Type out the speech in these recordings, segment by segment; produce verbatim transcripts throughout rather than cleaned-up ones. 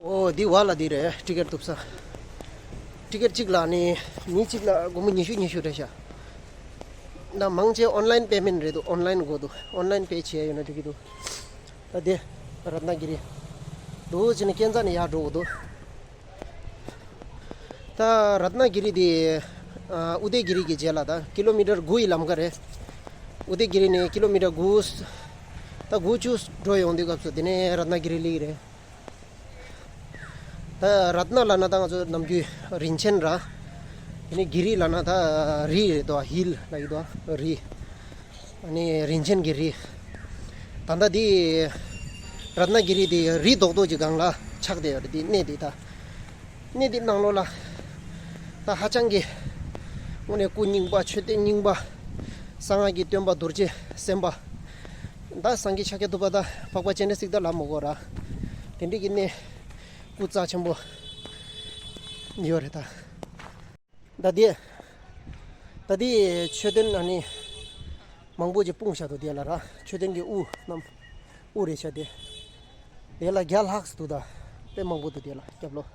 ཨོ་འདི་བ་ལ་འདི་རེད། ཊི་ཀེཊ་ཐུབ་ས། ཊི་ཀེཊ་གཅིག་ལ་ནི་མི་གཅིག་ལ་སྒོར་མོ་ཉི་ཤུ་ཉི་ཤུ་རེད་ཤག་ད་མང་ཆེ་ཨོན་ལན་པེ་མེན་རེད་འདུག་ཨོན་ལན་དགོས་འདུག་ཨོན་ལན་པེ་བྱས་ཡོད་ན་འགྲིག་གི་འདུག་ད་དེ་རཏྣ་གི་རི་འདུག་ཅི་ནི་ཀན་ཛ་ནས་ཡར་འགྲོ་དགོས་འདུག་ད་རཏྣ་གི་རི་དེ་ཨ་ཨུ་དེ་གི་རི་གི་རྗེས་ལ་ད་ཀི་ལོ་མི་ཊར་དགུ་ཡི་ལམ་ཁ་རེད། ཨུ་དེ་གི་རི་ནས་ཀི་ལོ་མི་ཊར་དགུ་ད་དགུ་བཅུ་འགྲོ་ཡོང་དུས་སྐབས་སུ་དེ་ནས་རཏྣ་གི་རི་སླེབས་ཀྱི་རེད། ད་རཏྣ་ལབ་ན་ད་ང་ཚོ་ནམ་རྒྱུན་རིན་ཆེན་ར། དེ་ནས་གི་རི་ལབ་ན་ད་རི་རེད་དོ། ཧིལ་ལབ་ཀྱི་འདུག་རི། ཨ་ནི་རིན་ཆེན་གྱི་རི། ད་ལྟ་འདི་རཏྣ་གི་རི་འདི་རི་རྡོག་རྡོག་གི་སྒང་ལ་ཆགས་བསྡད་ཡོད་རེད། འདི་གནས་འདི་ད། གནས་འདི་ནང་ལོགས་ལ་ད་ཧ་ཅང་གི་དངོས་གནས་སྐུ་རྙིང་པ། མཆོད་རྟེན་རྙིང་པ། གསང་སྔགས་ཀྱི་སྟོན་པ་རྡོ་རྗེ་སེམས་དཔའ། ད་སངས་རྒྱས་ཤཱཀྱ་ཐུབ་པ་ད་འཕགས་པ་སྤྱན་རས་གཟིགས་ད་ལབ་མི་དགོས་ར། དེ་འདྲའི་གི་གནས། སྐུ་རྩ་ཆེན་པོ་ཡོད་རེད་ད། ད་དེ། ད་དེ་མཆོད་རྟེན་ཨ་ནི་མང་པོ་ཅིག་སྤུངས་བཞག་འདུག་དེ་ལ་ར། མཆོད་རྟེན་གྱི་དབུ་རྣམས་དབུ་རེད་ཤག་དེ། དེ་ལ་བརྒྱ་ལྷག་ཙམ་འདུག་ད་དཔེ་མང་པོ་འདུག་དེ་ལ་རྒྱབ་ལོགས་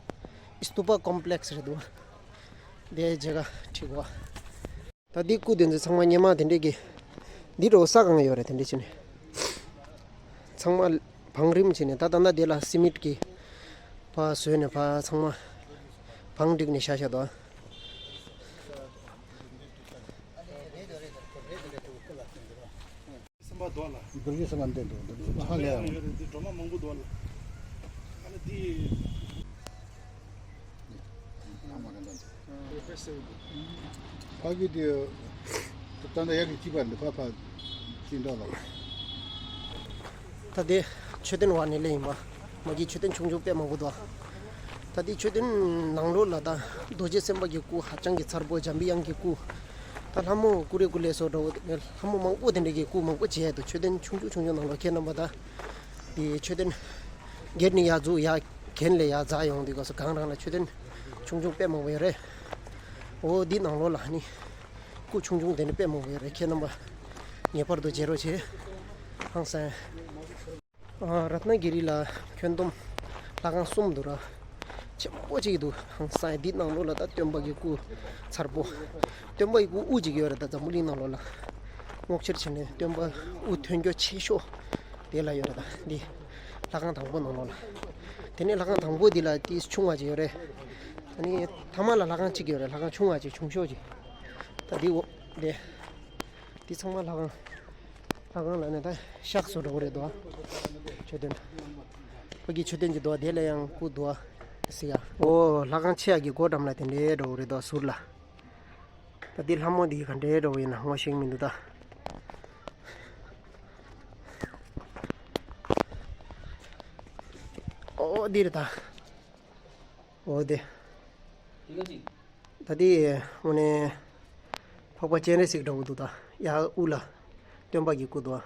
སྟུ་པ་ཀོམ་པི་ལེགས་རེད་འདུག་དེ་མཇལ་ཁ་ཁྲིད་དགོས། ད་འདི་སྐུ་དེ་ཚོ་ཚང་མ་སྔོན་མ་དེ་འདྲས་ཀྱི་འདི་འདྲ་བོ་ས་གང་ཡོད་རེད། དེ་འདྲས་བྱས་ནས་ཚང་མ་བང་རིམ་བྱས་ནས། ད་ད་ལྟ་དེ་ལ་སི་མིད་ཀྱི་ཕར་བཟོས་ནས་ཕར་ཚང་མ་བང་བསྒྲིགས་ནས་བཞག་བཞག་འདུག་སེམས་པ་འདུག་ལ། རྡོ་རྗེ་སེམས་དཔའ་འདི་འདུག་འདི་ཕ་ལས། ཡོད་རེད། འདི་སྒྲོལ་མ་མང་པོ་འདུག་ལ། ཨ་ནི་འདི། ཕ་གི་དེ། ད་ལྟ་ཡག་གི་སྐྱིད་པ་འདི་ཕ་ཕ་ཅི་འདྲ་ལ། ད་དེ་མཆོད་རྟེན་བར་ནས་ལེན་ཡིན་པ། མ་གི་མཆོད་རྟེན་ཆུང་ཆུང་དཔེ་མང་པོ་འདུག་ད་དེ་མཆོད་རྟེན་ནང་ལོགས་ལ་ད་རྡོ་རྗེ་སེམས་དཔའ་གི་སྐུ་ཧ་ཅང་གི་མཚར་པོ། འཇམ་པའི་དབྱངས་ཀྱི་སྐུ། ད་ལྷ་མོ་ཀུ་རེ་ཀུ་ལེ་སོགས་འདྲ་བོ་ལྷ་མོ་མང་པོ་དེ་འདྲ་གི་སྐུ་མང་པོ་མཇལ་འདུག་མཆོད་རྟེན་ཆུང་ཆུང་ཆུང་ཆུང་ནང་ལོགས། ཁྱེད་རྣམ་པ་ད། དེ་མཆོད་རྟེན་སྒེར་ནས་ཡར་འཛུལ་ཡར་གྱེན་ལས་ཡར་འཛེགས་ཡོང་དུས་སྐབས་སུ་སྒང་རང་ལ་མཆོད་རྟེན་ཆུང་ཆུང་དཔེ་མང་པོ་ཡོད་རེད། འོ་འདི་ནང་ལོགས་ལ་ནི་སྐུ་ཆུང་ཆུང་དེ་འདྲ་དཔེ་མང་པོ་ཡོད་རེད། ཁྱེད་རྣམ་པ་ངེས་པར་དུ་མཇལ་རོགས་བྱེད། ཧང་སང་། ཨ། རཏྣ་གི་རི་ལ་ཁྱོན་བསྡོམས་ལྷ་ཁང་གསུམ་འདུག་ར། ཆེན་པོ་གཅིག་འདུག་ཧང་སང་། འདི་ནང་ལོགས་ལ་ད་སྟོན་པ་གི་སྐུ་མཚར་པོ། སྟོན་པ་ཡི་སྐུ་དབུ་གཅིག་ཡོད་རེད། ད་འཛམ་བུ་གླིང་ནང་ལོགས་ལ་སྔོག་འཆར་བྱས་ནས་སྟོན་པ་དབུ་ཐོན་རྒྱུ་ཆེ་ཤོས་དེ་ལ་ཡོད་རེད། ད་འདི་ལྷ་ཁང་དང་པོ་ནང་ལོགས་ལ། དེ་ནས་ལྷ་ཁང་དང་པོ་འདི་ལ་ཏིས་ཆུང་བ་ཅིག་ཡོད་རེད། ཨ་ནི་ཐ་མ་ལ་ལྷ་ཁང་གཅིག་ཡོད་རེད། ལྷ་ཁང་ཆུང་བ་ཅིག་ཆུང་ཤོས་ཅིག་ད་འདི་འོ་འདི། འདི་ཚང་མ་ལྷ་ཁང་། ལྷ་ཁང་ལ་ནི་ད་ཤག་སོ་འདྲ་བོ་རེད་དོ། མཆོད་རྟེན། ཕ་གི་མཆོད་རྟེན་གྱི་དོ། དེ་ལ་ཡང་སྐུ་དོ། ཟེར་ཡ། ཨོ་ལྷ་ཁང་ཆེ་ཡ་གི་སྒོ་འགྲམ་ལ་དེ་འདྲའི་འདྲ་བོ་རེད་དོ། ཟུར་ལ། ད་འདི་ལྷ་མོ་འདི་ག་འདྲའི་འདྲ་བོ་ཡིན་ན་ངོ་ཤེས་མི་འདུག་ད། ཨོ་འདི་རེད་ད། འོ་དེ། ད་དེ་དངོས་གནས་འཕགས་པ་སྤྱན་རས་གཟིགས་འདྲ་བོ་འདུག་ད་ཡ་དབུ་ལ་སྟོན་པ་གི་སྐུ་འདུག་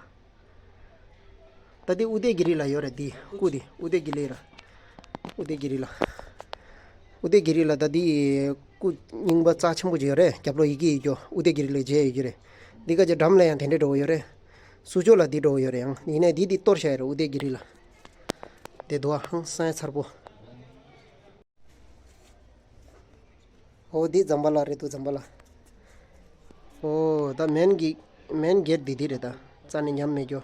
ད་དེ་ཨུ་དེ་གི་རི་ལ་ཡོད་རེད། དེ་སྐུ་དེ་ཨུ་དེ་གི་རི་ར། ཨུ་དེ་གི་རི་ལ། ཨུ་དེ་གི་རི་ལ་ད་དེ་སྐུ་རྙིང་པ་རྩ་ཆེན་པོ་ཅིག་ཡོད་རེད། རྒྱབ་ལོགས་ཡི་གེ་ཡོད་རྒྱུ། ཨུ་དེ་གི་རི་ལ་མཇལ་ཡོད་རྒྱུ་རེད། འདི་ག་ཅིག་འགྲམ་ལ་ཡང་དེ་འདྲའི་འདྲ་བོ་ཡོད་རེད། ཟུར་ཕྱོགས་ལ་འདི་འདྲ་བོ་ཡོད་རེད། ཡང་ཡིན་ནའི་འདི་འདི་གཏོར་བཞག་ཡོད་རེད། ཨུ་དེ་གི་རི་ལ། དེ་དུ་ཧང་སང་མཚར་པོ། ཨོ་འདི་ཛམ་བྷ་ལ་རེད་འདུག་ཛམ་བྷ་ལ། ཨོ་ད་མེན་གི་མེན་གེ་ཊི་འདི་འདི་རེད། ད་རྩ་ནས་ཉམས་མེད་རྒྱུ།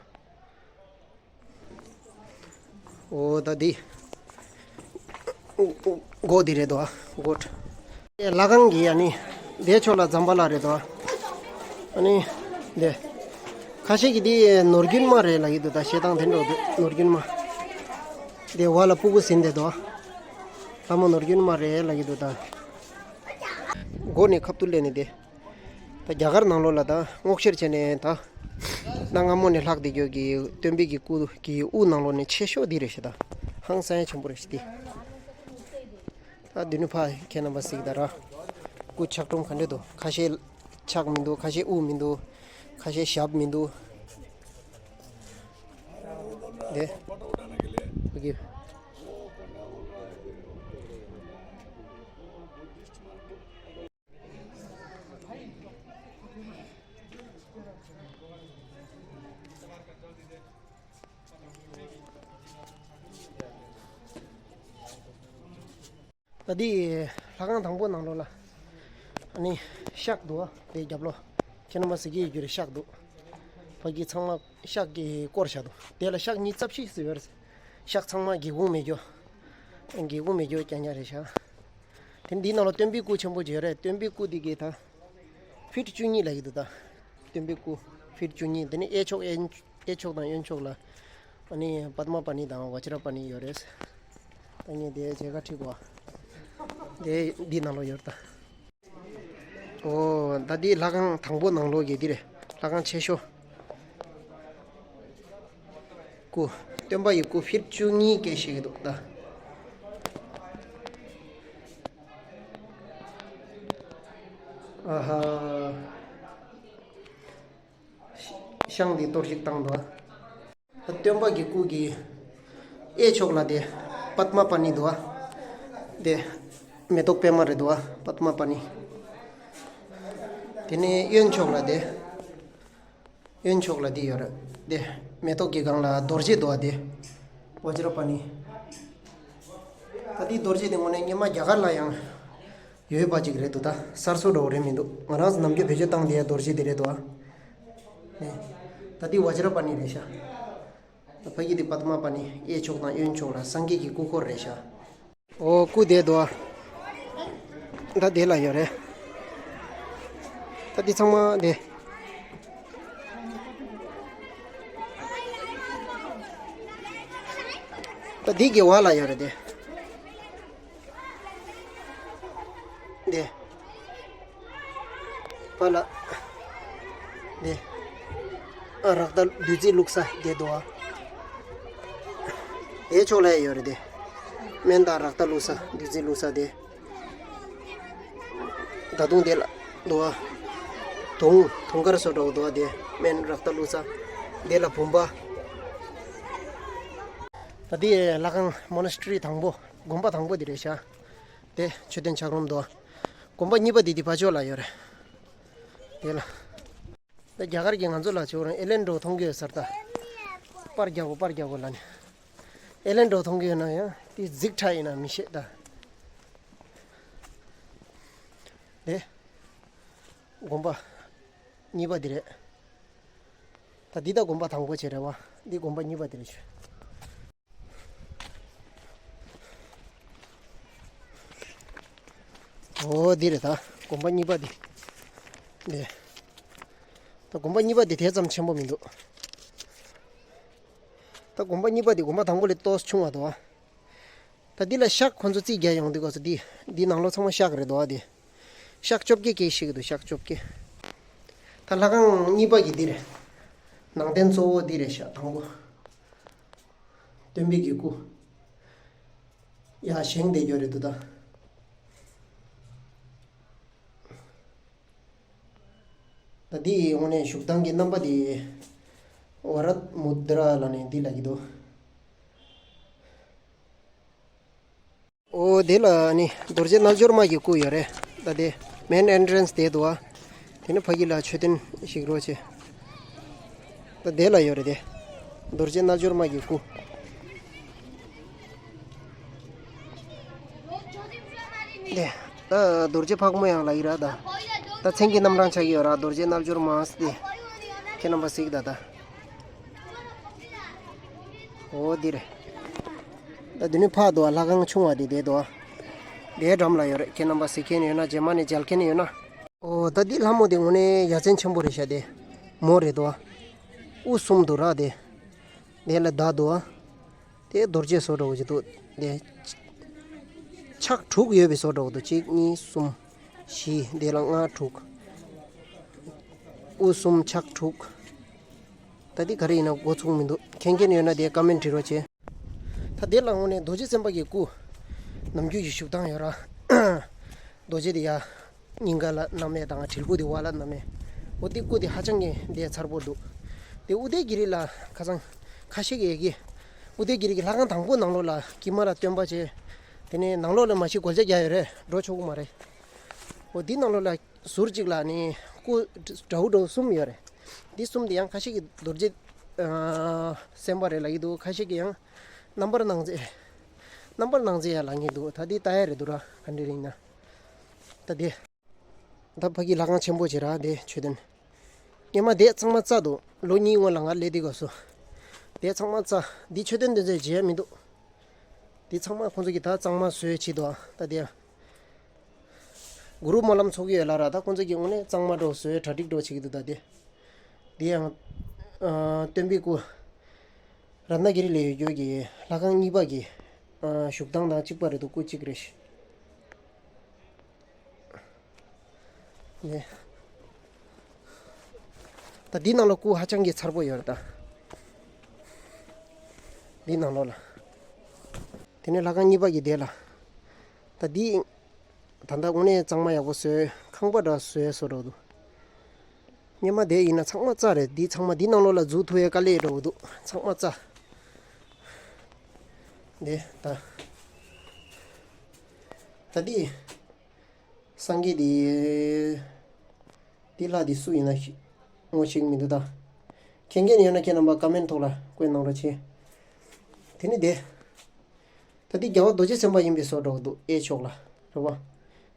ཨོ་ད་འདི་སྒོ་འདི་རེད་དོ། སྒོ་ལྷ་ཁང་གི་ཨ་ནི་འདི་ཕྱོགས་ལ་ཛམ་བྷ་ལ་རེད་དོ། ཨ་ནི་འདི་ཁ་ཤས་ཀྱིས་འདི་ནོར་རྒྱུན་མ་རེད་ལབ་ཀྱི་འདུག་ད་བཤད་སྟངས་དེ་འདྲ་འདུག་ནོར་རྒྱུན་མ། དེ་བ་ལ་སྤུ་གུ་ཟིན་བསྡད་དོ། ལྷ་མོ་ནོར་རྒྱུན་མ་རེད་ལབ་ཀྱི་འདུག་ད་སྒོ་ནས་ཁ་ཐུག་སླེབས་ནས་དེ། ད་རྒྱ་གར་ནང་ལོགས་ལ་ད་སྔོག་བཤེར་བྱས་ནས་ད། གནའ་སྔ་མོ་ནས་ལྷག་བསྡད་རྒྱུ་གི་སྟོན་པའི་གི་སྐུ་གི་དབུ་ནང་ལོགས་ནས་ཆེ་ཤོས་འདི་རེད་ཤག་ད་ཧང་སང་ཆེན་པོ་རེད་ཤག་འདི། ད་འདི་ནས་ཕར་ཁྱེད་རྣམ་པ་གཟིགས་ད་ར། སྐུ་ཆག་གྲུམ་ག་འདྲ་འདུག་ཁ་ཤས་ཆག་མི་འདུག་ཁ་ཤས་དབུ་མི་འདུག་ཁ་ཤས་ཞབས་མི་འདུག་དེ། ཕ་གི། ད་འདི་ལྷ་ཁང་དང་པོ་ནང་ལོགས་ལ་ཨ་ནི་ཤག་འདུག་ཨ། དེ་རྒྱབ་ལོགས་ཁྱེད་རྣམ་པ་གཟིགས་ཀྱི་ཡོད་རྒྱུ་རེད། ཤག་འདུག་ཕ་གི་ཚང་མ་ཤག་གིས་བསྐོར་བཞག་འདུག་དེ་ལ་ཤག་གཉིས་རྩ་བཞི་ཟེར་བ་རེད། ཤག་ཚང་མ་སྒེའུ་ཁུང་མེད་རྒྱུ། སྒེའུ་ཁུང་མེད་རྒྱུ་རྐྱང་རྐྱང་རེད་ཤག་དེ་འདིའི་ནང་ལ་སྟོན་པའི་སྐུ་ཆེན་པོ་ཅིག་ཡོད་རེད། སྟོན་པའི་སྐུ་འདི་གི་ད་ཕིཊ་བཅུ་གཉིས་ལབ་ཀྱི་འདུག་ད་སྟོན་པའི་སྐུ་ཕིཊ་བཅུ་གཉིས། དེ་ནས་གཡས་ཕྱོགས་གཡས་གཡས་ཕྱོགས་དང་གཡོན་ཕྱོགས་ལ་ཨ་ནི་པདྨ་པཱ་ནི་དང་བཛྲ་པཱ་ནི་ཡོད་རེད། ད་ངས་དེ་མཇལ་ཁ་ཁྲིད་གོ། དེ་འདི་ནང་ལོགས་ཡོད་ད། ཨོ་ད་འདི་ལྷ་ཁང་དང་པོ་ནང་ལོགས་ཀྱི་འདི་རེད། ལྷ་ཁང་ཆེ་ཤོས། སྐུ། སྟོན་པ་ཡི་སྐུ་ཕིཊ་བཅུ་གཉིས་སྐད་བཤད་ཀྱི་འདུག་ད། ཨ་ཧ། ཤང་འདི་གཏོར་བཤིག་བཏང་འདུག་ཨ། སྟོན་པ་གི་སྐུ་གི་གཡས་ཕྱོགས་ལ་དེ་པདྨ་པཱ་ནི་འདུག་ཨ། དེ་མེ་ཏོག་པད་མ་རེད་འདུག་ཨ། པདྨ་པཱ་ནི། དེ་ནས་གཡོན་ཕྱོགས་ལ་དེ། གཡོན་ཕྱོགས་ལ་འདི་ཡོད་རེད། དེ་མེ་ཏོག་གི་སྒང་ལ་རྡོ་རྗེ་འདུག་ཨ། དེ་བཛྲ་པཱ་ནི། ད་འདི་རྡོ་རྗེ་དེ་དངོས་གནས་སྔོན་མ་རྒྱ་གར་ལ་ཡང་ཡོད་པ་ཅིག་རེད་འདུག་ད་གསར་བཟོ་འདྲ་བོ་རེད་མི་འདུག་ང་རང་ཚོ་ནམ་རྒྱུན་བེད་སྤྱོད་བཏང་བསྡད་ཡ་རྡོ་རྗེ་དེ་རེད་འདུག་ཨ། ནས། ད་འདི་བཛྲ་པཱ་ནི་རེད་ཤག་ད་ཕ་གི་འདི་པདྨ་པཱ་ནི། གཡས་ཕྱོགས་དང་གཡོན་ཕྱོགས་ལ་སངས་རྒྱས་ཀྱི་སྐུ་འཁོར་རེད་ཤག་ཨོ་སྐུ་དེ་འདུག་ཨ། ད་དེ་ལ་ཡོད་རེད། ད་འདི་ཚང་མ་དེ། ད་འདི་གི་བར་ལ་ཡོད་རེད་དེ། འདི། པ་ལ། འདི། ཨ་རཀྟ་བདུད་རྩི་བླུགས་ས་འདི་འདུག་ཨ། དེའི་ཕྱོགས་ལ་ཡོད་རེད་དེ། སྨན་དང་རཀྟ་བླུགས་ས་བདུད་རྩི་བླུགས་ས་དེ། ད་དུང་དེ་ལ་འདུག་ཨ། དུང་དུང་དཀར་བཟོ་འདྲ་བོ་འདུག་ཨ། དེ་སྨན་རཀྟ་བླུགས་ས། དེ་ལ་བུམ་པ། ད་དེ་ལྷ་ཁང་མོ་ན་སི་ཊི་རི་དང་པོ། དགོན་པ་དང་པོ་དེ་རེད་ཤག་དེ་མཆོད་རྟེན་ཆགས་རོམ་འདུག་ཨ། དགོན་པ་གཉིས་པ་དེ་དེ་ཕར་ཕྱོགས་ལ་ཡོད་རེད། དེ་ལ། ད་རྒྱ་གར་གྱིས་ང་ཚོ་ལ་ཆོག་རང་ཨེ་ལན་འགྲོ་མཐོང་གི་ཡོད་ས་རེད་ད། པར་རྒྱག་གོ་པར་རྒྱག་གོ་ལབ་ནས། ཨེ་ལན་འགྲོ་མཐོང་གི་ཡོད་ན་ཡང་དེ་རྫིག་ཕྲ་ཡིན་ན་མི་ཤེས་ད། དེ། དགོན་པ་གཉིས་པ་དེ་རེད། ད་འདི་ད་དགོན་པ་དང་པོ་བྱས་རེད་བ། འདི་དགོན་པ་གཉིས་པ་དེ་རེད་ཤག་ཨོ་འདི་རེད་ད། དགོན་པ་གཉིས་པ་འདི། འདི། ད་དགོན་པ་གཉིས་པ་འདི་དེ་ཙམ་ཆེན་པོ་མི་འདུག་ད་དགོན་པ་གཉིས་པ་འདི་དགོན་པ་དང་པོ་ལས་ཏོག་ཙམ་ཆུང་བ་འདུག་ཨ། ད་འདི་ལ་ཤག་ཁོ་ཚོ་རྩིས་རྒྱག་ཡོང་དུས་སྐབས་སུ་འདི། འདི་ནང་ལོགས་ཚང་མ་ཤག་རེད་འདུག་ཨ། འདི། ཤག་བཅོ་བརྒྱད་སྐད་བཤད་ཀྱི་འདུག་ཤག་བཅོ་བརྒྱད། ད་ལྷ་ཁང་གཉིས་པ་གི་འདི་རེད། ནང་རྟེན་གཙོ་བོ་འདི་རེད་ཤག་དང་པོ། སྟོན་པའི་གི་སྐུ། ཡར་བཞེངས་བསྡད་ཡོད་རེད་འདུག་ད། ད་འདི་ཡི་དངོས་གནས་བཞུགས་སྟངས་ཀྱི་རྣམ་པ་འདི། ཝ་རཏ་མུ་དྲ་ལབ་ནས་འདི་ལབ་ཀྱི་འདུག་ཨོ་དེ་ལ་ནི་རྡོ་རྗེ་རྣལ་འབྱོར་མ་གི་སྐུ་ཡོད་རེད། ད་དེ་མེན་ཨེན་ཊི་རན་སི་དེ་འདུག་ཨ། དེ་ནི་ཕ་གི་ལ་མཆོད་རྟེན་ཞིག་རོ་ཆེ། ད་དེ་ལ་ཡོད་རེད་དེ། རྡོ་རྗེ་རྣལ་འབྱོར་མ་གི་སྐུ། དེ། ད་རྡོ་རྗེ་ཕག་མོ་ཡང་ལ་ཡི་ར་ད། ད་མཚན་གྱི་རྣམ་གྲངས་ཆགས་ཀྱི་ཡོད་ར་རྡོ་རྗེ་རྣལ་འབྱོར་མ་སྟེ། ཁྱེད་རྣམ་པ་གཟིགས་ད་ད། ཨོ་འདི་རེད། ད་འདི་ནི་ཕ་དོ་ལྷ་ཁང་ཆུང་བ་དེ་དེ་དོ། དེའི་འགྲམ་ལ་ཡོད་རེད། ཁྱེད་རྣམ་པ་གཟིགས་མཁན་ཡོད་ན་རྗེས་མ་ནས་མཇལ་མཁན་ཡོད་ན། ཨོ་ད་འདི་ལྷ་མོ་དེ་དངོས་གནས་ཡ་མཚན་ཆེན་པོ་རེད་ཤག་དེ། མོ་རེད་དོ། དབུ་གསུམ་དུ་ར་དེ། དེ་ལ་མདའ་དོ། དེ་རྡོ་རྗེ་བཟོ་འདྲ་བོ་ཅིག་འདུག་དེ། ཕྱག་དྲུག་ཡོད་པའི་བཟོ་འདྲ་བོ་འདུག་གཅིག་གཉིས་གསུམ། བཞི་དེ་ལ་ལྔ་དྲུག་དབུ་གསུམ་ཕྱག་དྲུག་ད་འདི་ག་རེ་ཡིན་ན་མགོ་ཚོས་མི་འདུག་མཁྱེན་མཁན་ཡོད་ན་དེ་ཀ་མེན་ཊི་བྲིས་རོགས་བྱེད། ད་དེ་ལ་དངོས་གནས་རྡོ་རྗེ་སེམས་དཔའ་གི་སྐུ། ནམ་རྒྱུན་གྱི་བཞུགས་སྟངས་ཡོད་ར། རྡོ་རྗེ་དེ་ཡ། སྙིང་ག་ལ་བསྣམས་ཡས་དང་དྲིལ་བུ་དེ་འོག་ལ་བསྣམས་ཡས། འོ་དེ་སྐུ་དེ་ཧ་ཅང་གི་དེ་མཚར་པོ་འདུག་དེ་ཨུ་དེ་གི་རི་ལ་ཁ་སང་ཁ་ཤས་ཀྱིས་ཨུ་དེ་གི་རི་གི་ལྷ་ཁང་དང་པོ་ནང་ལོགས་ལ་དཀྱིལ་མ་ལ་སྟོན་པ་བྱས། དེ་ནས་ནང་ལོགས་ལ་མ་གཞི་སྒོ་ལྕགས་རྒྱག་ཡོད་རེད། འགྲོ་ཆོག་གི་མ་རེད། འོ་དེ་ནང་ལོགས་ལ། ཟུར་གཅིག་ལ་ནི་སྐུ་འདྲ་བོ་འདྲ་བོ་གསུམ་ཡོད་རེད། འདི་གསུམ་དེ་ཡང་ཁ་ཤས་ཀྱིས་རྡོ་རྗེ་ཨ་སེམས་དཔའ་རེད་ལབ་ཀྱི་འདུག་ཁ་ཤས་ཀྱིས་ཡང་རྣམ་པར་སྣང་མཛད། རྣམ་པར་སྣང་མཛད་ཡ་ལ་ངེས་འདུག་ད་འདི་ལྟ་ཡ་རེད་འདུག་ར། ག་འདྲ་རིང་ན། ད་འདི། ད་ཕ་གི་ལྷ་ཁང་ཆེན་པོ་ཅིག་ར་འདི་མཆོད་རྟེན། སྔོན་མ་དེ་ཚང་མ་རྩ་འདུག་ལོ་གཉིས་སྔོན་ལ་ང་སླེབས་དུས་སྐབས་སུ། དེ་ཚང་མ་རྩ། འདི་མཆོད་རྟེན་དེ་ཚོས་བརྗེད་ཡ་མི་འདུག་འདི་ཚང་མ་ཁོང་ཚོ་གིས་ད་གཙང་མ་བཟོས་བྱས་འདུག་ད་དེ་ཡང་། གུ་རུ་སྨོན་ལམ་ཚོགས་ཀྱི་ཡོད་ལ་ར། ད་ཁོང་ཚོ་གིས་དངོས་གནས་གཙང་མ་འདྲ་བོ་བཟོས། གྲ་སྒྲིག་འདྲ་བོ་བྱེད་ཀྱི་འདུག་ད་དེ། དེ་ཡང་། ཨ། སྟོན་པའི་སྐུ། རཏྣ་གི་རི་ལ་ཡོད་རྒྱུ་གི་ལྷ་ཁང་གཉིས་པ་གི། ཨ། བཞུགས་སྟངས་དང་གཅིག་པ་རེད་འདུག་སྐུ་གཅིག་རེད་ཤག་ནས། ད་འདི་ནང་ལ་སྐུ་ཧ་ཅང་གི་མཚར་པོ་ཡོད་རེད་ད། འདི་ནང་ལོགས་ལ། དེ་ནས་ལྷ་ཁང་གཉིས་པ་གི་དེ་ལ། ད་འདི། ད་ལྟ་དངོས་གནས་གཙང་མ་ཡག་པོ་བཟོས། ཁང་པ་འདྲ་བཟོས་བཟོ་འདྲ་འདུག་སྔོན་མ་དེ་ཡིན་ན་ཚང་མ་རྩ་རེད། འདི་ཚང་མ་འདི་ནང་ལོགས་ལ་འཛུལ་ཐུབ་ཡས་དཀའ་ལས་འདྲ་བོ་འདུག་ཚང་མ་རྩ། འདི་ད། ད་འདི། སངས་རྒྱས་འདི། འདི་ལྷ་འདི་སུ་ཡིན་ན་ཤི། ངོ་ཤེས་ཀྱི་མི་འདུག་ད། མཁྱེན་མཁན་ཡོད་ན་ཁྱེད་རྣམ་པ་ཀ་མེན་ཐོག་ལ་བཀོད་གནང་རོགས་བྱེད། དེ་ནི་དེ། ད་འདི་རྒྱལ་བ་རྡོ་རྗེ་སེམས་དཔའ་ཡིན་པའི་བཟོ་འདྲ་བོ་འདུག་གཡས་ཕྱོགས་ལ། རེད་པ།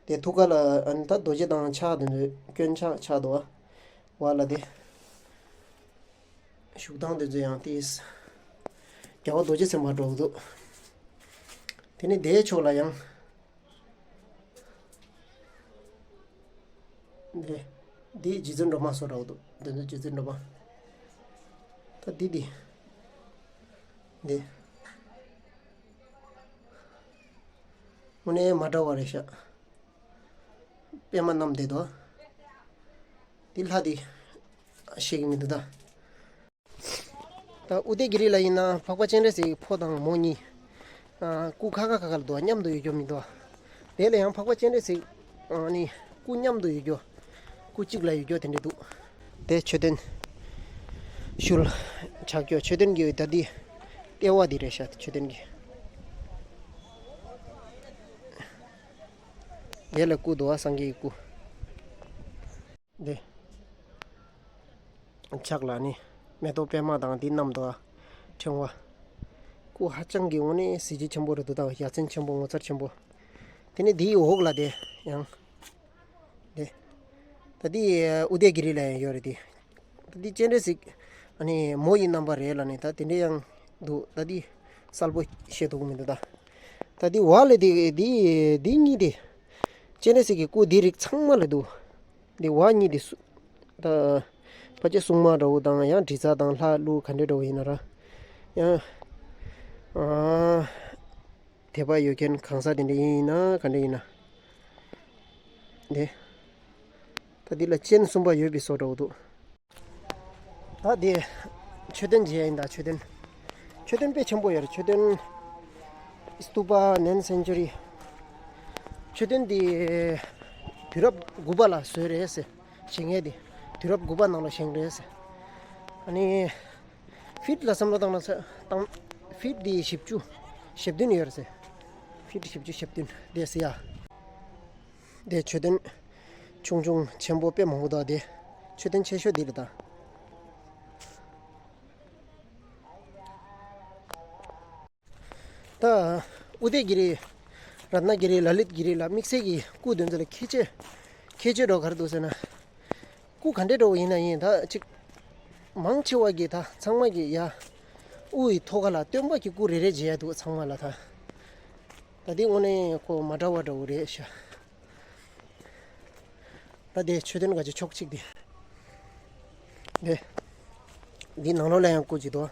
དེ་ཐུགས་ཀ་ལ་ཨ་ནི་ད་རྡོ་རྗེ་དང་ཕྱག་དེ་ཚོའི་སྐྱོན་ཆ་ཆགས་འདུག་པ། བ་ལ་དེ། བཞུགས་སྟངས་དེ་ཚོ་ཡང་དེས། རྒྱལ་བ་རྡོ་རྗེ་སེམས་དཔའ་འདྲ་བོ་འདུག་དེ་ནི་དེའི་ཕྱོགས་ལ་ཡང་། འདི། འདི་རྗེ་བཙུན་སྒྲོལ་མ་བཟོ་འདྲ་བོ་འདུག་འདི་ཚོ་རྗེ་བཙུན་སྒྲོལ་མ། ད་འདི་འདི། འདི། དངོས་གནས་མ་འདྲ་བ་རེད་ཤག་པད་མ་བསྣམས་བསྡད་འདུག་འདི་ལྷ་འདི། ཤེས་ཀྱི་མི་འདུག་ད། ད་ཨུ་དེ་གི་རི་ལ་ཡིན་ན་འཕགས་པ་སྤྱན་རས་གཟིགས་ཕོ་དང་མོ་གཉིས། ཨ། སྐུ་ཁ་ཁ་ཁ་ཁ་ལ་འདུག་མཉམ་དུ་ཡོད་རྒྱུ་མི་འདུག་དེ་ལ་ཡང་འཕགས་པ་སྤྱན་རས་གཟིགས། ཨ་ནི། སྐུ་མཉམ་དུ་ཡོད་རྒྱུ། སྐུ་གཅིག་ལ་ཡོད་རྒྱུ་དེ་འདྲ་འདུག་དེ་མཆོད་རྟེན། ཤུལ། ཆགས་རྒྱུ་མཆོད་རྟེན་གྱི་ད་འདི། ལྟེ་བ་འདི་རེད་ཤག་མཆོད་རྟེན་གྱི། དེ་ལ་སྐུ་འདུག་པ་སངས་རྒྱས་ཀྱི་སྐུ། འདི། ཕྱག་ལ་ནི། མེ་ཏོག་པད་མ་དང་འདི་བསྣམས་འདུག་པ། ཕྲེང་བ། སྐུ་ཧ་ཅང་གི་དངོས་གནས་གཟི་བརྗིད་ཆེན་པོ་རེད་འདུག་ད་ཡ་མཚན་ཆེན་པོ་ངོ་མཚར་ཆེན་པོ། དེ་ནས་འདིའི་འོག་ལ་དེ་ཡང་། དེ། ད་འདི་ཨུ་དེ་གི་རི་ལ་ཡང་ཡོད་རེད་དེ། ད་འདི་སྤྱན་རས་གཟིགས། ཨ་ནི་མོ་ཡི་རྣམ་པ་རེད་ལ་ནི་ད་དེ་འདྲ་ཡང་འདུག་ད་འདི་གསལ་པོ་ཤེས་ཐུབ་ཀྱི་མི་འདུག་ད། ད་འདི་བ་ལས་དེ་འདི་འདི་གཉིས་དེ། སྤྱན་རས་གཟིགས་ཀྱི་སྐུ་འདི་རིགས་ཚང་མ་ལ་འདུག་འདི་བ་གཉིས་དེ་སུ། ད། ཕལ་ཆེར་སྲུང་མ་འདྲ་བོ་དང་ཡང་དྲི་ཟ་དང་ལྷ་ཀླུ་ག་འདྲ་འདྲ་བོ་ཡིན་ན་ར། ཡང་། ཨ། དད་པ་ཡོད་མཁན་གང་ཟག་དེ་འདྲ་ཡིན་ན་ག་འདྲ་ཡིན་ན། འདི། ད་འདི་ལ་སྤྱན་གསུམ་པ་ཡོད་པའི་བཟོ་འདྲ་བོ་འདུག་ད་འདི། མཆོད་རྟེན་མཇལ་ཡིན་ད་མཆོད་རྟེན། མཆོད་རྟེན་དཔེ་ཆེན་པོ་ཡོད་རེད་མཆོད་རྟེན། སྟུ་པ་ནན་སེན་ཅུ་རི། མཆོད་རྟེན་འདི། དུས་རབས་དགུ་པ་ལ་བཟོས་རེད་ཟེར། བཞེངས་མཁན་འདི། དུས་རབས་དགུ་པ་ནང་ལ་བཞེངས་རེད་ཟེར། ཨ་ནི། ཕིཊ་ལ་བསམ་བློ་བཏང་ན་ཚ་བཏང་། ཕིཊ་འདི་བཞི་བཅུ། ཞེ་བདུན་ཡོད་རེད་ཟེར། ཕིཊ་བཞི་བཅུ་ཞེ་བདུན་འདི་ཟེར་ཡ། འདི་མཆོད་རྟེན། ཆུང་ཆུང་ཆེན་པོ་དཔེ་མང་པོ་འདུག་སྟེ། མཆོད་རྟེན་ཆེ་ཤོས་འདི་རེད་ད། ད། ཨུ་དེ་གི་རི། རཏྣ་གི་རི་ལ་ལིད་གི་རི་ལ་དམིགས་བསལ་གྱི་སྐུ་དེ་ཚོ་ལ་ཁྱད་ཆོས། ཁྱད་ཆོས་འདྲ་བོ་ག་རེ་འདུག་ཟེར་ན། སྐུ་ག་འདྲ་འདྲ་བོ་ཡིན་ན་ཡིན་ད་ཅིག་མང་ཆེ་བ་གི་ད་ཚང་མ་གི་ཡ། དབུ་ཡི་ཐོག་ཁ་ལ་སྟོན་པ་གི་སྐུ་རེ་རེ་མཇལ་ཡ་འདུག་ཚང་མ་ལ་ད། ད་འདི་དངོས་གནས་ཁོ་མ་འདྲ་བ་འདྲ་བོ་རེད་ཤག་ད་དེ་མཆོད་རྟེན་ག་ཅིག་ཕྱོགས་གཅིག་དེ། དེ། འདི་ནང་ལོགས་ལ་ཡང་སྐུ་གཅིག་འདུག་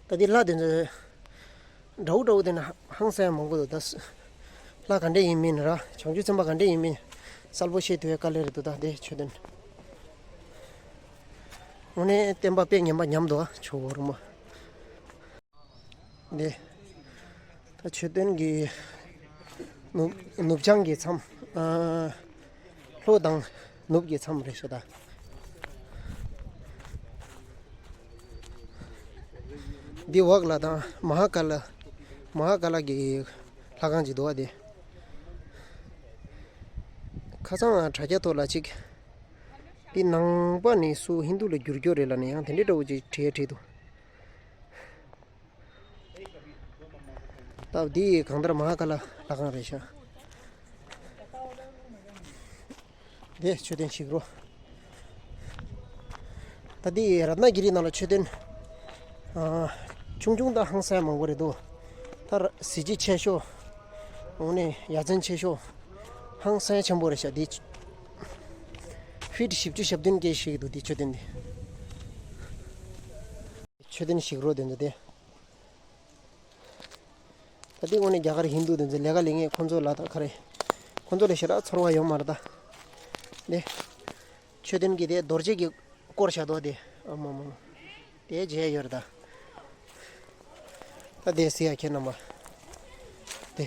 ད་འདི་ལྷ་དེ་ཚོ། འདྲ་བོ་འདྲ་བོ་དེ་ནི་ཧང་སང་ཡང་མང་པོ་འདུག་ད། ལྷ་ག་འདྲ་ཡིན་མིན་ར་བྱང་ཆུབ་སེམས་དཔའ་ག་འདྲ་ཡིན་མིན། གསལ་པོ་ཤེས་ཐུབ་ཡ་དཀའ་ལས་རེད་འདུག་ད་དེ་མཆོད་རྟེན། དངོས་གནས་བསྟན་པ་དཔེ་ངན་པ་ཉམས་འདུག་ཨ་ཇོ་བོ་རོལ་མོ། འདི། ད་མཆོད་རྟེན་གྱི། ནུབ་ནུབ་བྱང་གི་མཚམས། ཨ། ལྷོ་དང་ནུབ་ཀྱི་མཚམས་རེད་ཤག་ད། འདི་འོག་ལ་ད་མ་ཧཱ་ཀཱ་ལ། མ་ཧཱ་ཀཱ་ལ་གི་ལྷ་ཁང་ཅིག་འདུག་པ་དེ། ཁ་སང་དྲ་རྒྱ་ཐོག་ལ་ཅིག་དེ་ནང་པ་ནས་སུ་ཧིན་དུ་ལ་བསྒྱུར་རྒྱུ་རེད་ལབ་ནས་ཡང་དེ་འདྲའི་འདྲ་བོ་ཅིག་བྲིས་བྲིས་འདུག་སྟབས་བདེ་གང་ལྟར་མ་ཧ་ཀ་ལ་ལྷ་ཁང་རེད་ཤག་དེ་མཆོད་རྟེན་ཞིག་རོ། ད་འདི་རཏྣ་གི་རི་ནང་ལ་མཆོད་རྟེན་ཨ་ཆུང་ཆུང་དང་ཧང་སང་མང་པོ་རེད་འདུག་ད་གཟི་བརྗིད་ཆེ་ཤོས། འོ་ནས་ཡ་མཚན་ཆེ་ཤོས། ཧང་སང་ཆེན་པོ་རེད་ཤག་འདི་ཕིཊ་བཞི་བཅུ་ཞེ་བདུན་སྐྱེས་ཤིག་འདུག་འདི་མཆོད་རྟེན་འདི། མཆོད་རྟེན་ཞིག་རོ་དེ་ཚོ་དེ། ད་ལྟའི་དངོས་གནས་རྒྱ་གར་ཧིན་དུ་དེ་ཚོ་ལས་ཀ་ལས་ངེས་ཁོང་ཚོ་ལ་ད་ག་རེ། ཁོང་ཚོ་ལ་ཞེ་དྲག་ཚོར་བ་ཡོད་མ་རེད་ད། དེ། མཆོད་རྟེན་གྱི་དེ་རྡོ་རྗེ་གི་སྐོར་བཞག་འདུག་དེ། ཨ་མ་མ་མ། དེ་མཇལ་ཡོད་རེད་ད། ད་དེ་སི་ཡ་ཁྱེད་རྣམ་པ། དེ།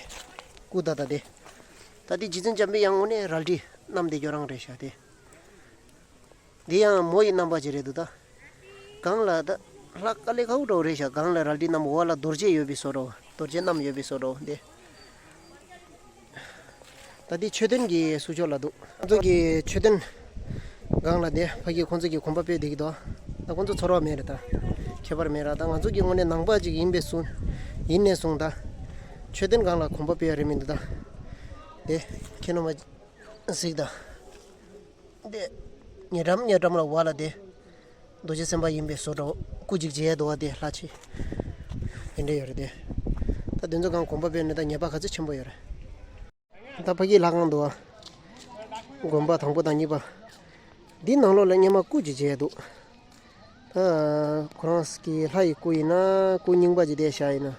སྐུ་ད་ད་དེ། ད་དེ་རྗེ་བཙུན་འཇམ་པའི་དབྱངས་དངོས་གནས་རལ་གྲི་བསྣམས་དེ་ཡོད་རང་རེད་ཤག་དེ། འདི་ཡང་མོ་ཡི་རྣམ་པ་ཅིག་རེད་འདུག་ད། སྒང་ལ་ད། ལྷ་དཀའ་ལས་ཁག་པོ་འདྲ་བོ་རེད་ཤག་སྒང་ལ་རལ་གྲི་བསྣམས་འོག་ལ་རྡོ་རྗེ་ཡོད་པའི་བཟོ་འདྲ་བོ། རྡོ་རྗེ་བསྣམས་ཡོད་པའི་བཟོ་འདྲ་བོ་འདི། ད་འདི་མཆོད་རྟེན་གྱི་ཟུར་ཕྱོགས་ལ་འདུག་ང་ཚོ་གི་མཆོད་རྟེན་སྒང་ལ་འདི་ཕ་གི་ཁོང་ཚོ་གི་གོམ་པ་སྤོས་བསྡད་ཀྱི་འདུག་ད་ཁོང་ཚོ་ཚོར་བ་མེད་རེད་ད། ཁྱད་པར་མེད་ར། ད་ང་ཚོ་གི་དངོས་གནས་ནང་པ་ཅིག་ཡིན་པའི་སུ། ཡིན་ནས་བཟུང་ད། མཆོད་རྟེན་སྒང་ལ་གོམ་པ་སྤོས་ཡ་རེད་མི་འདུག་ད། འདི་ཁྱེད་རྣམ་པ་གཟིགས་ད། འདི། ཉེ་འགྲམ་ཉེ་འགྲམ་ལ་བ་ལ་དེ། རྡོ་རྗེ་སེམས་དཔའ་ཡིན་པའི་བཟོ་འདྲ་བོ་སྐུ་གཅིག་མཇལ་འདུག་བ་དེ་ལྷ་ཆེ། དེ་འདྲ་ཡོད་རེད་དེ། ད་དེ་ཚོ་གང་གོམ་པ་སྤོས་ནས་ད་ཉེས་པ་ག་ཚོད་ཆེན་པོ་ཡོད་རེད། ད་ཕ་གི་ལྷ་ཁང་འདུག་བ། དགོན་པ་དང་པོ་དང་གཉིས་པ། འདི་ནང་ལོགས་ལ་སྔོན་མ་སྐུ་གཅིག་མཇལ་འདུག་ད་ཁོ་རང་གི་ལྷ་ཡི་སྐུ་ཡིན་ན་སྐུ་རྙིང་པ་ཅིག་དེ་བཞག་ཡིན་ན།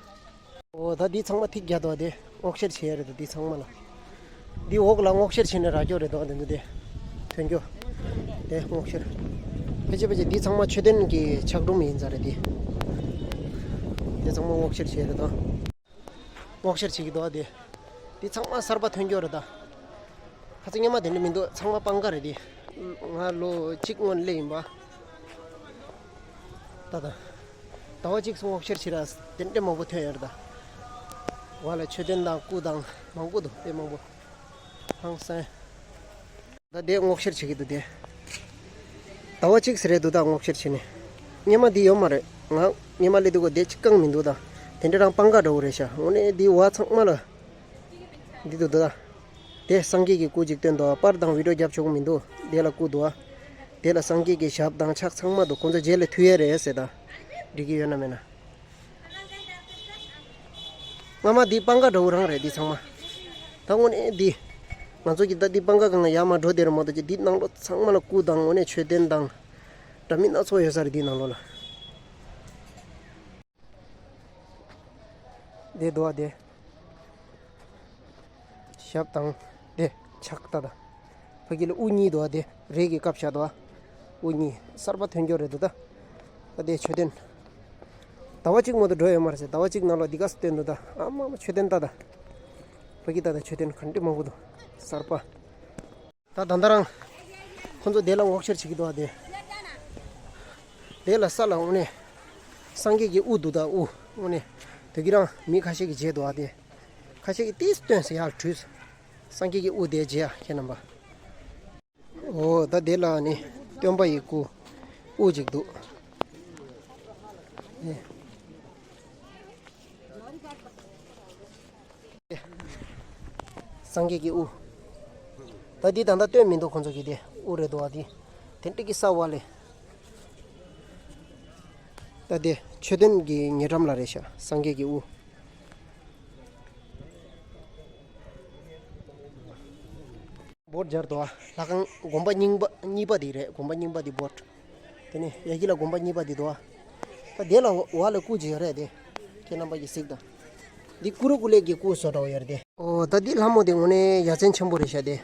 འོ་ད་འདི་ཚང་མ་ཐིག་རྒྱག་འདུག་དེ་སྔོག་བཤེར་བྱེད་ཡ་རེད་འདི་ཚང་མ་ལ། འདི་འོག་ལ་སྔོག་བཤེར་བྱེད་ནས་རག་རྒྱུ་རེད་འདུག་དེ་ཚོ་དེ། ཐོན་རྒྱུ། དེ་སྔོག་བཤེར། ཕལ་ཆེར་ཕལ་ཆེར་འདི་ཚང་མ་མཆོད་རྟེན་གྱི་ཆག་གྲུམ་ཡིན་ས་རེད་དེ། དེ་ཚང་མ་སྔོག་བཤེར་བྱེད་ཡ་རེད་འདུག་སྔོག་བཤེར་བྱེད་ཀྱི་འདུག་དེ། འདི་ཚང་མ་གསར་པ་ཐོན་རྒྱུ་རེད་ད། ཁ་ཚ་སྔོན་མ་དེ་འདྲ་མི་འདུག་ཚང་མ་སྤང་ཁ་རེད་དེ། ང་ལོ་གཅིག་སྔོན་སླེབས་ཡིན་པ། ད་ད། ཟླ་བ་གཅིག་སྔོག་བཤེར་བྱེད་ར་དེ་འདྲ་མང་པོ་ཐོན་ཡོད་རེད་ད། བ་ལ་མཆོད་རྟེན་དང་སྐུ་དང་མང་པོ་འདུག་དཔེ་མང་པོ། ཧང་སང་། ད་དེ་སྔོག་བཤེར་བྱེད་ཀྱི་འདུག་དེ། ཟླ་བ་གཅིག་ཟེར་རེད་འདུག་ད་སྔོག་བཤེར་བྱེད་ནས། སྔོན་མ་འདི་ཡོད་མ་རེད། ང་སྔོན་མ་སླེབས་དུས་གོ་དེ་གཅིག་རྐང་མི་འདུག་ད། དེ་འདྲ་རང་སྤང་ཁ་འདྲ་བོ་རེད་ཤག་འོ་ནས་འདི་བ་ཚང་མ་ལ། འདི་འདུག་ད། དེ་སངས་རྒྱས་ཀྱི་སྐུ་གཅིག་སྟོན་འདུག་པར་དང་བི་ཌིའོ་རྒྱབ་ཆོག་གི་མི་འདུག་དེ་ལ་སྐུ་འདུག་དེ་ལ་སངས་རྒྱས་ཀྱི་ཞབས་དང་ཕྱག་ཚང་མ་འདུག་ཁོང་ཚོ་རྗེས་ལ་མཐུད་ཡས་རེད་ཟེར་ད། འགྲིག་གི་ཡོད་ན་མེད་ན། སྔ་མ་འདི་སྤང་ཁ་འདྲ་བོ་རང་རེད་འདི་ཚང་མ། ད་དངོས་གནས་འདི། ང་ཚོ་གི་ད་འདི་སྤང་ཁ་སྒང་ལ་ཡར་མར་འགྲོ་བདེ་ར་མ་གཏོགས་ཀྱི་འདི་ནང་ལོགས་ཚང་མ་ལ་སྐུ་དང་དངོས་གནས་མཆོད་རྟེན་དང་། འདྲ་མིན་སྣ་ཚོགས་ཡོད་ས་རེད་འདི་ནང་ལོགས་ལ། དེ་འདུག་བ་དེ། ཞབས་དང་། དེ། ཕྱག་ད་ད། ཕ་གི་ལ་དབུ་གཉིས་འདུག་བ་དེ་རས་ཀྱི་བཀབ་བཞག་འདུག་བ། དབུ་གཉིས་གསར་པ་ཐོན་རྒྱུ་རེད་འདུག་ད། ད་དེ་མཆོད་རྟེན། ཟླ་བ་གཅིག་མ་གཏོགས་འགྲོ་ཡོད་མ་རེད་ཟེར་ཟླ་བ་གཅིག་ནང་ལ་འདི་ག་སུ་སྟོན་འདུག་ད་ཨ་མ་མ་མཆོད་རྟེན་ད་ད། ཕ་གི་ད་ད་མཆོད་རྟེན་ག་འདྲ་མང་པོ་འདུག་གསར་པ། ད་ད་ལྟ་རང་། ཁོང་ཚོ་དེ་ལ་སྔོག་བཤེར་བྱེད་ཀྱི་འདུག་བ་དེ། དེ་ལ་ས་ལ་དངོས་གནས། སངས་རྒྱས་ཀྱི་དབུ་འདུག་ད་དབུ་དངོས་གནས། དེ་གི་རང་མི་ཁ་ཤས་ཀྱིས་བརྗེད་འདུག་བ་དེ། ཁ་ཤས་ཀྱིས་ཏིས་སྟོན་ཟེར་ཡག་བྲུས། སངས་རྒྱས་ཀྱི་དབུ་དེ་བརྗེད་ཡ་ཁྱེད་རྣམ་པ། འོ་ད་དེ་ལ་ནི་སྟོན་པ་ཡི་སྐུ་དབུ་ཅིག་འདུག་སངས་རྒྱས་ཀྱི་དབུ། ད་འདི་ད་ལྟ་སྟོན་མི་འདུག་ཁོང་ཚོ་གི་དེ་དབུ་རེད་འདུག་བ་འདི། དེ་འདྲ་གི་ས་བ་ལས། ད་དེ་མཆོད་རྟེན་གྱི་ཉེ་འགྲམ་ལ་རེད་ཤག་སངས་རྒྱས་ཀྱི་དབུ། བོཊ་སྦྱར་འདུག་བ། ལྷ་ཁང་དགོན་པ་རྙིང་པ་གཉིས་པ་འདི་རེད། དགོན་པ་རྙིང་པ་འདི་བོཊ། དེ་ནས་ཡ་གི་ལ་དགོན་པ་གཉིས་པ་འདི་འདུག་བ། ད་དེ་ལ་བ་ལ་སྐུ་ཅིག་ཡོད་རེད་དེ། ཁྱེད་རྣམ་པ་གིས་གཟིགས་དང་། འདི་ཀུ་རུ་ཀུ་ལེ་གི་སྐུ་བཟོ་འདྲ་བོ་ཡོད་རེད་དེ། ཨོ་ད་འདི་ལྷ་མོ་དེ་དངོས་གནས་ཡ་མཚན་ཆེན་པོ་རེད་ཤག་དེ།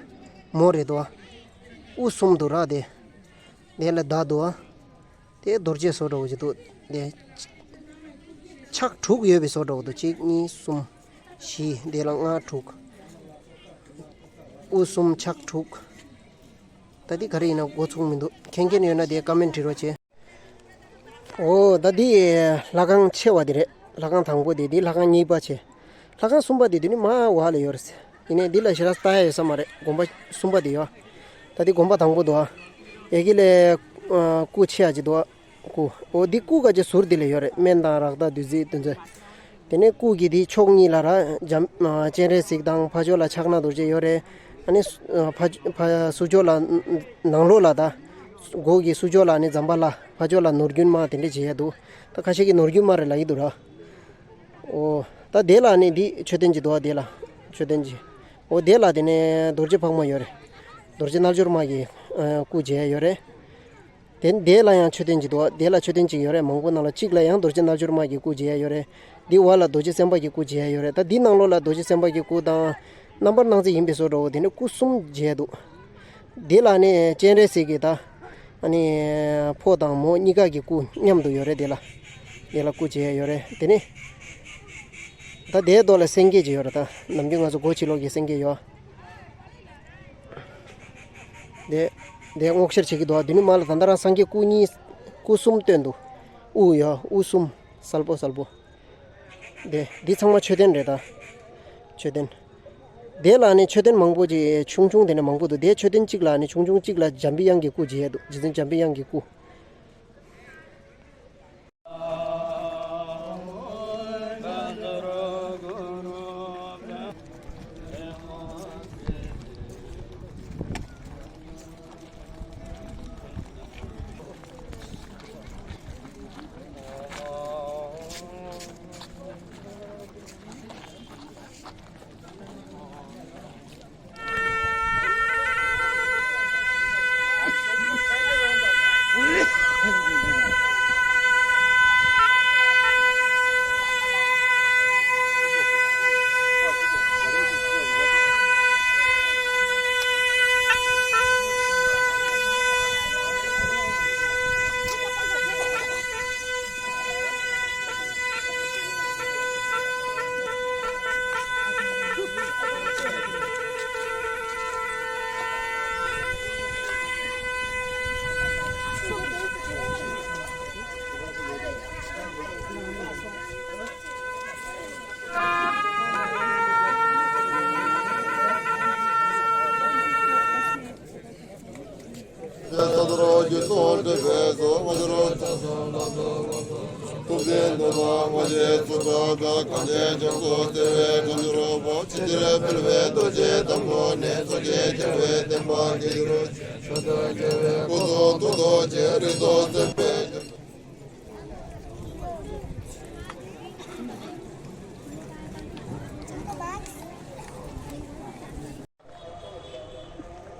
མོ་རེད་འདུག་བ། དབུ་གསུམ་འདུག་ར་དེ། དེ་ལ་མདའ་འདུག་བ། དེ་རྡོ་རྗེ་བཟོ་འདྲ་བོ་ཅིག་འདུག་དེ། ཕྱག་དྲུག་ཡོད་པའི་བཟོ་འདྲ་བོ་འདུག་གཅིག་གཉིས་གསུམ། བཞི་དེ་ལ་ལྔ་དྲུག་དབུ་གསུམ་ཕྱག་དྲུག་ད་འདི་ག་རེ་ཡིན་ན་མགོ་ཚོས་མི་འདུག་མཁྱེན་མཁན་ཡོད་ན་དེ་ཀ་མེན་བྲིས་རོགས་བྱེད། ཨོ་ད་འདི་ལྷ་ཁང་ཆེ་བ་འདི་རེད། ལྷ་ཁང་དང་པོ་དེ་འདི་ལྷ་ཁང་གཉིས་པ་བྱས། ལྷ་ཁང་གསུམ་པ་དེ་འདི་ནི་མ་བ་ལ་ཡོད་རེད། ཡིན་ནའི་འདི་ལ་ཞེ་དྲག་ལྟ་ཡ་ཡོད་ས་མ་རེད། དགོན་པ་གསུམ་པ་དེ་ཡོད། ད་འདི་དགོན་པ་དང་པོ་འདུག་ཨ། ཡ་གི་ལས་སྐུ་ཆེ་ཡ་ཅིག་འདུག་སྐུ། འོ་འདི་སྐུ་ག་ཅིག་ཟུར་འདི་ལས་ཡོད་རེད། སྨན་དང་རཀྟ་བདུད་རྩི་དེ་ཚོ། དེ་ནས་སྐུ་གི་འདི་ཕྱོགས་གཉིས་ལ་ར་འཇམ་སྤྱན་རས་གཟིགས་དང་ཕ་ཕྱོགས་ལ་ཕྱག་ན་རྡོ་རྗེ་ཡོད་རེད། ཨ་ནི་ཕ་ཕ་ཟུར་ཕྱོགས་ལ་ནང་ལོགས་ལ་ད་སྒོ་གི་ཟུར་ཕྱོགས་ལ་ཨ་ནི་ཛམ་བྷ་ལ། ཕ་ཕྱོགས་ལ་ནོར་རྒྱུན་མ་དེ་འདྲས་བྱེད་ཡ་འདུག་ད་ཁ་ཤས་ཀྱིས་ནོར་རྒྱུན་མ་རེད་ལབ་ཀྱི་འདུག་ར། འོ། ད་དེ་ལ་ནི་འདི་མཆོད་རྟེན་གྱི་འདུག་བ། དེ་ལ་མཆོད་རྟེན་གྱི། འོ་དེ་ལ་དེ་ནས་རྡོ་རྗེ་ཕག་མོ་ཡོད་རེད། རྡོ་རྗེ་རྣལ་འབྱོར་མ་གི་ཨ་སྐུ་མཇལ་ཡ་ཡོད་རེད། དེ་དེ་ལ་ཡང་མཆོད་རྟེན་གྱི་འདུག་བ། དེ་ལ་མཆོད་རྟེན་གཅིག་ཡོད་རེད། མང་པོ་ནང་ལ་གཅིག་ལ་ཡང་རྡོ་རྗེ་རྣལ་འབྱོར་མ་གི་སྐུ་མཇལ་ཡ་ཡོད་རེད། འདི་བར་ལ་རྡོ་རྗེ་སེམས་དཔའ་གི་སྐུ་མཇལ་ཡ་ཡོད་རེད། ད་འདི་ནང་ལོགས་ལ་རྡོ་རྗེ་སེམས་དཔའ་གི་སྐུ་དང་། རྣམ་པར་སྣང་མཛད་ཡིན་པའི་བཟོ་འདྲ་བོ། དེ་ནས་སྐུ་གསུམ་མཇལ་འདུག་དེ་ལ་ནི་སྤྱན་རས་གཟིགས་ཀྱི་ད། ཨ་ནི་ཕོ་དང་མོ་གཉིས་ཀ་གི་སྐུ་མཉམ་དུ་ཡོད་རེད། དེ་ལ། དེ་ལ་སྐུ་མཇལ་ཡོད་རེད། དེ་ནི། ད་དེའི་ཐོག་ལ་སེང་གེ་ཅིག་ཡོད་རེད། ད་ནམ་རྒྱུན་ང་ཚོ་སྒོ་ཕྱི་ལོགས་ཀྱི་སེང་གེ་ཡོད། དེ། དེ་སྔོག་བཤེར་བྱེད་ཀྱི་འདུག་དེ་ནི་མ་ལ་ད་ལྟ་རང་སངས་རྒྱས་སྐུ་གཉིས། སྐུ་གསུམ་བཏོན་འདུག་དབུ་ཡོད། དབུ་གསུམ། གསལ་པོ་གསལ་པོ། དེ། འདི་ཚང་མ་མཆོད་རྟེན་རེད་ད། མཆོད་རྟེན། དེ་ལ་ནི་མཆོད་རྟེན་མང་པོ་ཅིག་ཆུང་ཆུང་དེ་ནས་མང་པོ་འདུག་དེ་མཆོད་རྟེན་གཅིག་ལ་ནི་ཆུང་ཆུང་གཅིག་ལ་འཇམ་པའི་དབྱངས་ཀྱི་སྐུ་མཇལ་འདུག་རྗེ་བཙུན་འཇམ་པའི་དབྱངས་ཀྱི་སྐུ།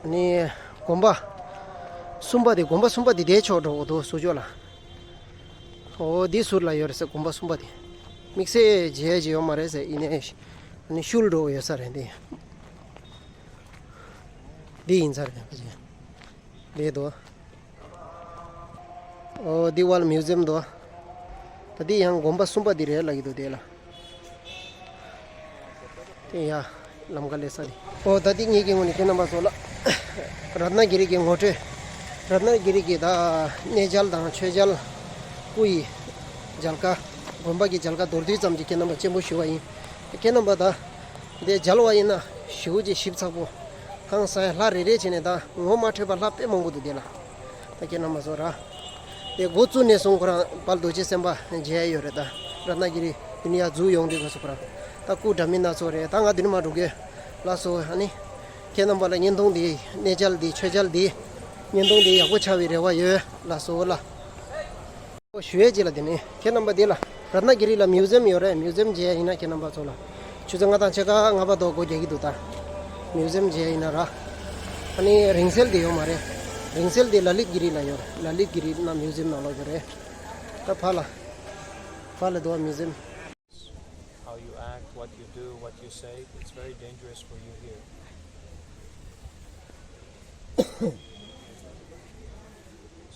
ནི། དགོན་པ་གསུམ་པ་དེ། དགོན་པ་གསུམ་པ་དེ་དེའི་ཕྱོགས་འགྲོ་འོ་དོ་ཟུར་ཕྱོགས་ལ། འོ་འདི་ཟུར་ལ་ཡོད་རེད་ཟེར། དགོན་པ་གསུམ་པ་དེ། དམིགས་བསལ་མཇལ་རྒྱུ་ཡོད་མ་རེད་ཟེར། ཡིན་ནའི་ནི་ཤུལ་འགྲོ་ཡོད་ས་རེད་འདི། འདི་ཡིན་ས་རེད། འདི་དོ། ཨོ་འདི་ཝལ་མིའུ་ཛི་ཡམ་འདུག་ད་འདི་ཡང་དགོན་པ་གསུམ་པ་འདི་རེད་ལབ་ཀྱི་འདུག་དེ་ལ། དེ་ཡ། ལམ་ཁ་ལས་ས་རེད། ཨོ་ད་འདི་ངེད་ཀྱི་ངོས་ནས་ཁྱེད་རྣམ་པ་ཚོ་ལ། རཏྣ་གི་རི་གི་ངོ་སྤྲོད། རཏྣ་གི་རི་གི་ད་གནས་མཇལ་དང་མཆོད་མཇལ། སྐུ་ཡི་མཇལ་ཁ། དགོན་པ་གི་མཇལ་ཁ་མདོར་བསྡུས་ཙམ་ཅིག་ཁྱེད་རྣམ་པ་སྤྱན་འབུལ་ཞུ་བ་ཡིན། ཁྱེད་རྣམ་པ་ད། འདི་མཇལ་བ་ཡིན་ན་ཞེ་པོ་ཅིག་ཞིབ་ཚགས་པོ། ཧང་སང་ཡ་ལྷ་རེ་རེ་བྱས་ནས་ད་ངོ་མ་འཕྲོད་པ་ལྷ་དཔེ་མང་པོ་འདུག་དེ་ལ། ད་ཁྱེད་རྣམ་པ་ཚོ་ར། དེ་འགོ་བཙུགས་ནས་བཟུང་ཁོ་རང་དཔལ་རྡོ་རྗེ་སེམས་དཔའ་མཇལ་ཡ་ཡོད་རེད་ད། རཏྣ་གི་རི་དེ་ནས་ཡར་འཛུལ་ཡོང་དུས་སྐབས་སུ་ཁོ་རང་། ད་སྐུ་འདྲ་མིན་སྣ་ཚོགས་རེད། ད་ང་འདི་ནས་མར་འགྲོ་གི། ལགས་སོ། ཨ་ནི། ཁྱེད་རྣམ་པ་ལ་བརྙན་ཐུང་འདི་གནས་མཇལ་འདི་མཆོད་མཇལ་འདི། བརྙན་ཐུང་འདི་ཡག་པོ་ཆགས་པའི་རེ་བ་ཡོད། ལགས་སོ་ལ། ཞུ་ཡས་ཅིག་ལ་དེ་ནས་ཁྱེད་རྣམ་པ་འདི་ལ་རཏྣ་གི་རི་ལ་མིའུ་ཛི་ཡམ་ཡོད་རེད། མིའུ་ཛི་ཡམ་མཇལ་ཡ་ཡིན་ན་ཁྱེད་རྣམ་པ་ཚོ་ལ་ཆུ་ཚོད་ལྔ་དང་ཕྱེད་ཀ་ལྔ་པ་ཐོག་སྒོ་རྒྱག་གི་འདུག་ད་མིའུ་ཛི་ཡམ་མཇལ་ཡ་ཡིན་ན་ར། ཨ་ནི་རིང་བསྲེལ་དེ་ཡོད་མ་རེད། རིང་བསྲེལ་དེ་ལ་ལིད་གི་རི་ལ་ཡོད་རེད། ལ་ལིད་གི་རི་ན་མིའུ་ཛི་ཡམ་ནང་ལོགས་ཡོད་རེད། ད་ཕར་ལ། ཕར་ལ་འདུག་པ་མིའུ་ཛི་ཡམ། How you act, what you do, what you say, it's very dangerous for you here.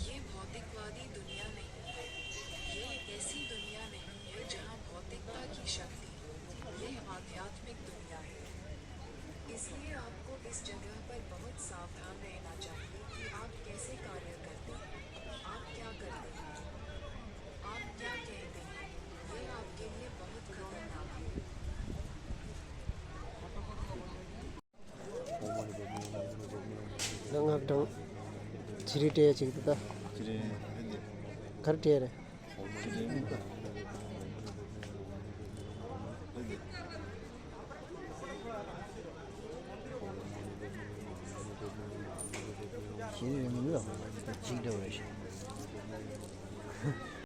ये भौतिकवादी दुनिया नहीं है। ये एक ऐसी दुनिया नहीं है जहाँ भौतिकता की शक्ति, ये आध्यात्मिक दुनिया है। इसलिए आपको इस जगह पर बहुत सावधान रहना चाहिए कि आप कैसे कार्य करते हैं, आप क्या करते हैं, आप क्या कहते हैं। ये आपके लिए बहुत खतरनाक है। ལྔ་གྲངས། ཅི་རིགས་སྤྲད་ཅིག་ཏུ་ད། ཅི་རེད། ག་རེ་སྤྲད་རེད། ཅི་རེད། ཅི་རེད་མི་འདུག་ཅིག་འདྲ་བ་རེད།